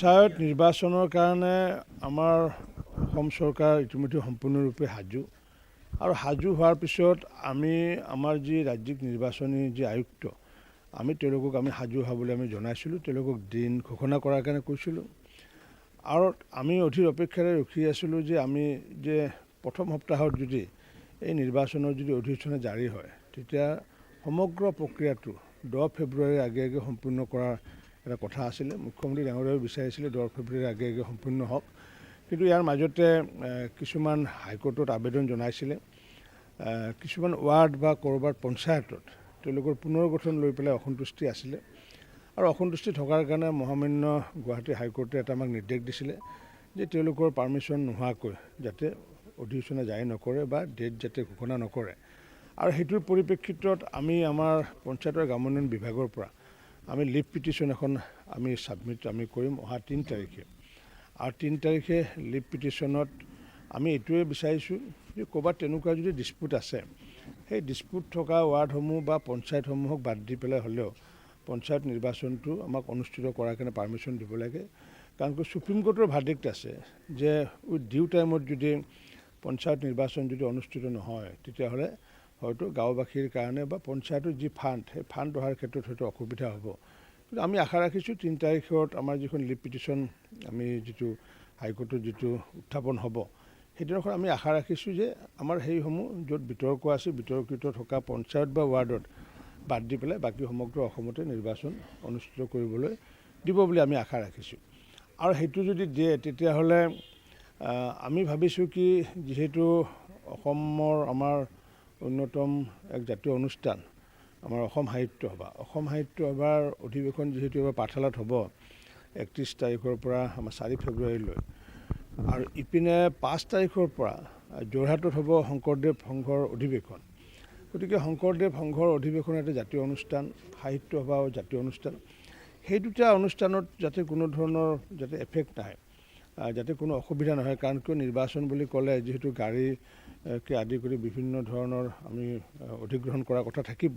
পঞ্চায়ত নিৰ্বাচনৰ কাৰণে আমাৰ অসম চৰকাৰ ইতিমধ্যে সম্পূৰ্ণৰূপে সাজু। আৰু সাজু হোৱাৰ পিছত আমি আমাৰ যি ৰাজ্যিক নিৰ্বাচনী যি আয়ুক্ত, আমি তেওঁলোকক আমি সাজু হোৱা আমি জনাইছিলোঁ। তেওঁলোকক দিন ঘোষণা কৰাৰ কাৰণে কৈছিলোঁ আৰু আমি অধীৰ অপেক্ষাৰে ৰখি আছিলোঁ যে আমি যে প্ৰথম সপ্তাহত যদি এই নিৰ্বাচনৰ যদি অধিসূচনা জাৰি হয়, তেতিয়া সমগ্ৰ প্ৰক্ৰিয়াটো 10 ফেব্ৰুৱাৰীৰ আগে আগে সম্পূৰ্ণ কৰাৰ এটা কথা আছিলে। মুখ্যমন্ত্ৰী ডাঙৰীয়াই বিচাৰিছিলে 10 ফেব্ৰুৱাৰীৰ আগে আগে সম্পূৰ্ণ হওক। কিন্তু ইয়াৰ মাজতে কিছুমান হাইকোৰ্টত আবেদন জনাইছিলে, কিছুমান ৱাৰ্ড বা ক'ৰবাত পঞ্চায়তত তেওঁলোকৰ পুনৰ গঠন লৈ পেলাই অসন্তুষ্টি আছিলে। আৰু অসন্তুষ্টি থকাৰ কাৰণে মহামান্য গুৱাহাটী হাইকোৰ্টে এটা আমাক নিৰ্দেশ দিছিলে যে তেওঁলোকৰ পাৰ্মিশ্যন নোহোৱাকৈ যাতে অধিসূচনা জাৰি নকৰে বা ডেট যাতে ঘোষণা নকৰে। আৰু সেইটোৰ পৰিপ্ৰেক্ষিতত আমি আমাৰ পঞ্চায়ত আৰু গ্ৰামোন্নয়ন বিভাগৰ পৰা আমি লিভ পিটিশ্যন এখন আমি ছাবমিট আমি কৰিম অহা 3 তাৰিখে। আৰু 3 তাৰিখে লিভ পিটিশ্যনত আমি এইটোৱে বিচাৰিছোঁ যে ক'ৰবাত তেনেকুৱা যদি ডিছপুট আছে, সেই ডিছপুট থকা ৱাৰ্ডসমূহ বা পঞ্চায়তসমূহক বাদ দি পেলাই হ'লেও পঞ্চায়ত নিৰ্বাচনটো আমাক অনুষ্ঠিত কৰাৰ কাৰণে পাৰ্মিশ্যন দিব লাগে। কাৰণ কি, ছুপ্ৰিম কোৰ্টৰ ভাৰ্ডিক্ট আছে যে উইথ ডিউ টাইমত যদি পঞ্চায়ত নিৰ্বাচন যদি অনুষ্ঠিত নহয়, তেতিয়াহ'লে হয়তো গাঁওবাসীৰ কাৰণে বা পঞ্চায়তৰ যি ফাণ্ড, সেই ফাণ্ড অহাৰ ক্ষেত্ৰত হয়তো অসুবিধা হ'ব। কিন্তু আমি আশা ৰাখিছোঁ, 3 তাৰিখত আমাৰ যিখন লিভ পিটিশ্যন আমি যিটো হাইকোৰ্টত যিটো উত্থাপন হ'ব, সেইদিনাখন আমি আশা ৰাখিছোঁ যে আমাৰ সেইসমূহ য'ত বিতৰ্ক আছে, বিতৰ্কিত থকা পঞ্চায়ত বা ৱাৰ্ডত বাদ দি পেলাই বাকী সমগ্ৰ অসমতে নিৰ্বাচন অনুষ্ঠিত কৰিবলৈ দিব বুলি আমি আশা ৰাখিছোঁ। আৰু সেইটো যদি দিয়ে, তেতিয়াহ'লে আমি ভাবিছোঁ কি, যিহেতু অসমৰ আমাৰ অন্যতম এক জাতীয় অনুষ্ঠান আমাৰ অসম সাহিত্য সভা, অসম সাহিত্য সভাৰ অধিৱেশন যিহেতু এইবাৰ পাঠশালাত হ'ব 31 তাৰিখৰ পৰা আমাৰ 4 ফেব্ৰুৱাৰীলৈ, আৰু ইপিনে 5 তাৰিখৰ পৰা যোৰহাটত হ'ব শংকৰদেৱ সংঘৰ অধিৱেশন। গতিকে শংকৰদেৱ সংঘৰ অধিৱেশন এটা জাতীয় অনুষ্ঠান, সাহিত্য সভাও জাতীয় অনুষ্ঠান। সেই দুটা অনুষ্ঠানত যাতে কোনো ধৰণৰ যাতে এফেক্ট নাহে, যাতে কোনো অসুবিধা নহয়। কাৰণ কিয়, নিৰ্বাচন বুলি ক'লে যিহেতু গাড়ীকে আদি কৰি বিভিন্ন ধৰণৰ আমি অধিগ্ৰহণ কৰাৰ কথা থাকিব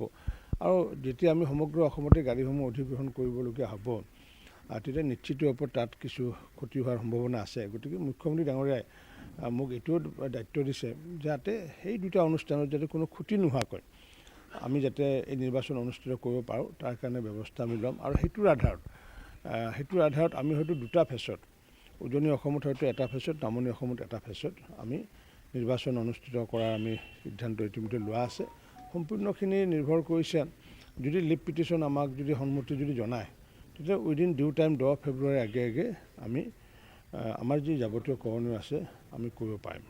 আৰু যেতিয়া আমি সমগ্ৰ অসমতে গাড়ীসমূহ অধিগ্ৰহণ কৰিবলগীয়া হ'ব, তেতিয়া নিশ্চিত ৰূপত তাত কিছু ক্ষতি হোৱাৰ সম্ভাৱনা আছে। গতিকে মুখ্যমন্ত্ৰী ডাঙৰীয়াই মোক এইটোও দায়িত্ব দিছে যাতে সেই দুটা অনুষ্ঠানত যাতে কোনো ক্ষতি নোহোৱাকৈ আমি যাতে এই নিৰ্বাচন অনুষ্ঠিত কৰিব পাৰোঁ, তাৰ কাৰণে ব্যৱস্থা আমি ল'ম। আৰু সেইটোৰ আধাৰত আমি হয়তো দুটা ফেচত, উজনি অসমত হয়তো এটা ফেচত, নামনি অসমত এটা ফেচত আমি নিৰ্বাচন অনুষ্ঠিত কৰাৰ আমি সিদ্ধান্ত ইতিমধ্যে লোৱা আছে। সম্পূৰ্ণখিনি নিৰ্ভৰ কৰিছে, যদি লিভ পিটিশ্যন আমাক যদি সন্মতি যদি জনায়, তেতিয়া উইদিন ডিউ টাইম 10 ফেব্ৰুৱাৰীৰ আগে আগে আমি আমাৰ যি যাৱতীয় কৰণীয় আছে, আমি কৰিব পাৰিম।